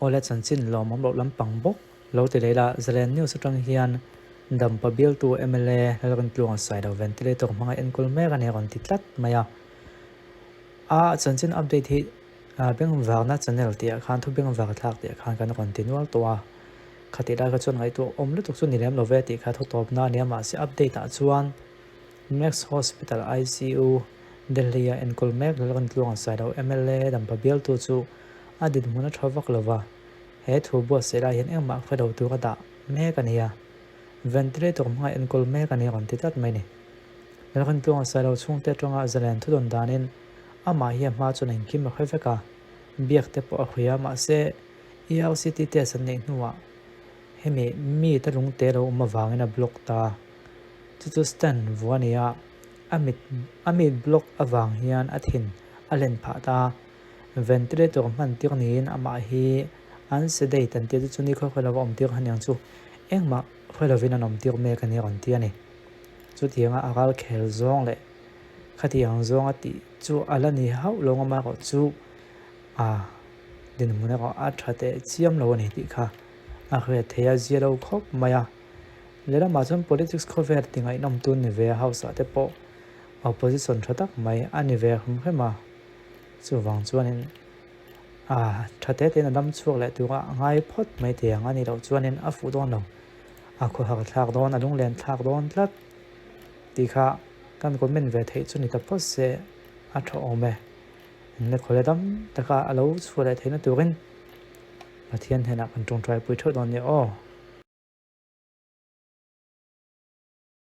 Awle chanchin lawmawm loh lampang bawk lo ti leh ila, Zalen News atang hian Dampa bialtu mla Lalrintluanga Sailo ventilator hmanga enkawl mek a ni a rawn ti tlat mai a. A chanchin update hi Bengvarna channel tih ah khan thu bengvar thlak tih ah khan kan rawn ti nual tawh a. Khatih lai kha chuan ngaihtuah awm lutuk chu ni lem lo ve tih kha thu tawpna a ni a, mahse update ah chuan Max Hospital ICU, Delhi a enkawl mek Lalrintluanga Sailo mla Dampa bialtu chu a dinhmun a tha vak lo va, he thu buatsaih lai hian engmah hre lo tur a dah mek a ni a, ventilator hmanga enkawl mek a ni rawn ti tlat mai ni. Lalrintluanga Sailo chhungte atanga zalen thudawn danin amah hi a hma chuan engkim a hre vek a, biak te pawh a hria a mahse ERCT test an neih hnuah hemi mite lungte lo awm avangin a block ta. Chu chu stand vu a ni a, a mit a mit block avang hian a thin a len phah ta a, ventilator hman tir niin amah hi an sedate an tih a, chu chu ni khaw khaw lova awm tir han niang chu engmah hre lovin an awm tir mek a ni rawn ti a ni. Chutianga a ral khel zawng leh khatiang zawnga tih chu a la ni hauh lo ngam erawh chu a dinhmun erawh a tha teh chiam lo a ni tih kha a hriat theih a, zia lo khawp mai a. Lehlamah chuan politics khawvel ti ngaihnawm tu ni ve a house ah te pawh opposition tha tak mai a ni ve hrim hrim a, chuvang chuanin ah tha te tein a dam chhuak leh tura a ngai phawt mai thei ang a nih loh chuanin a fuh dawn lo, a khawhar thlak dawn a lunglen thlak dawn tlat tih kha kan comment ve theih chu ni ta phawt se a tha awm e, engle khawle dam taka a lo chhuah leh theihna turin Pathian hnenah kan tawngtai pui theuh dawn nia aw.